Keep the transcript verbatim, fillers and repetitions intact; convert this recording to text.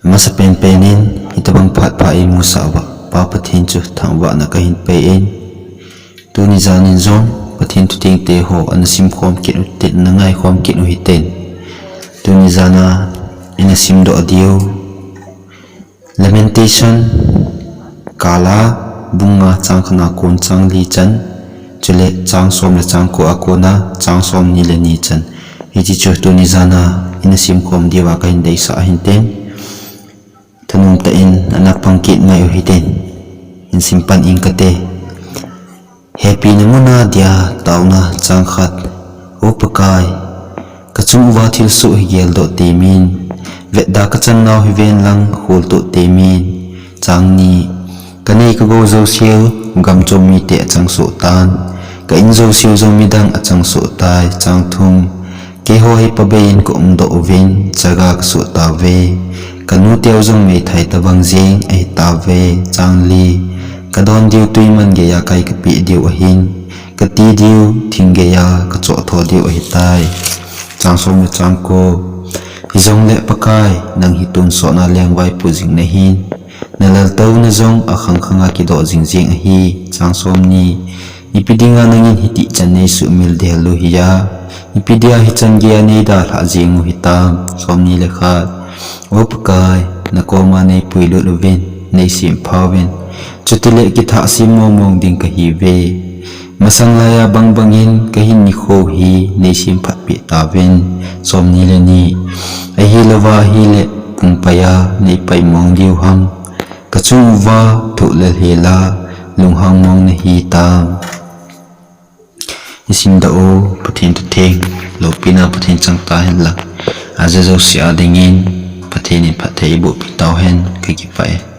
Masa penpen in, hitabang phat pha eimusah uva Pa Pathen chu thangvahna kahin pei in. Tuni jan in jong Pathen thutheng te ho ana simkhom kit u hite, ana ngaikhom kit u hite. Tuni jan a ina simdoh diu Lamentation, kala, bung nga, chang khat na kon chang li chan, chule chang som le chang ko a kona chang somni le ni chan. Hiche chu tuni jan a ina simkhom diuva kahin deisah ahin tin. Thanom tah in ana pang kit ngai u hite. Hin simpan ing kate. Hepina muna dia taona chang khat. O Pakai, kachung uva thilsoh hi geldoh temin, vetda kachan nau hi ven lang kholtoh temin. Chang ni, kanei kagou jouseu gamchom mite achang soh tan, ka in jouseu jong midang achang soh tai. Chang thum, keiho hi pabeiyin kaumdoh uvin, chaga kasoh tauve. Kanu teu jong meithai tobang jeng ahitauve. Chang li, kadon diu tui man geiya kai kapeh diu ahin, kati diu thing geiya kachoh tho diu ahitai. Chang som le chang ko, hijongle Pakai, nang hi tonsot na lengvaipo jing nahin, nalaltouna jong akhang khang a kidoh jing jing ahi. Chang somni, ipi dinga nangin hiti chan neisuhmil del u hiya, ipi dia hichan geiya neidalhah jing u hitam. Somni le khat, O Pakai, nakoma neipuilut uvin, neisempha uvin, chutile kithah sem mong mong ding kahiuve. Masang laiya bang bangin kahin nikho hi neisemphat peh tauvin. Somni le ni, ahilouva ahile pungpaiya neipai mong diu ham, kachung uva thoh le lhela lunghang mong nahitam. Isimdoh u Pathen thutheng, loupina Pathen chang tahen lang, aja jouse a dingin Pathen in phatthei eibohpi tauhen, kakipah e.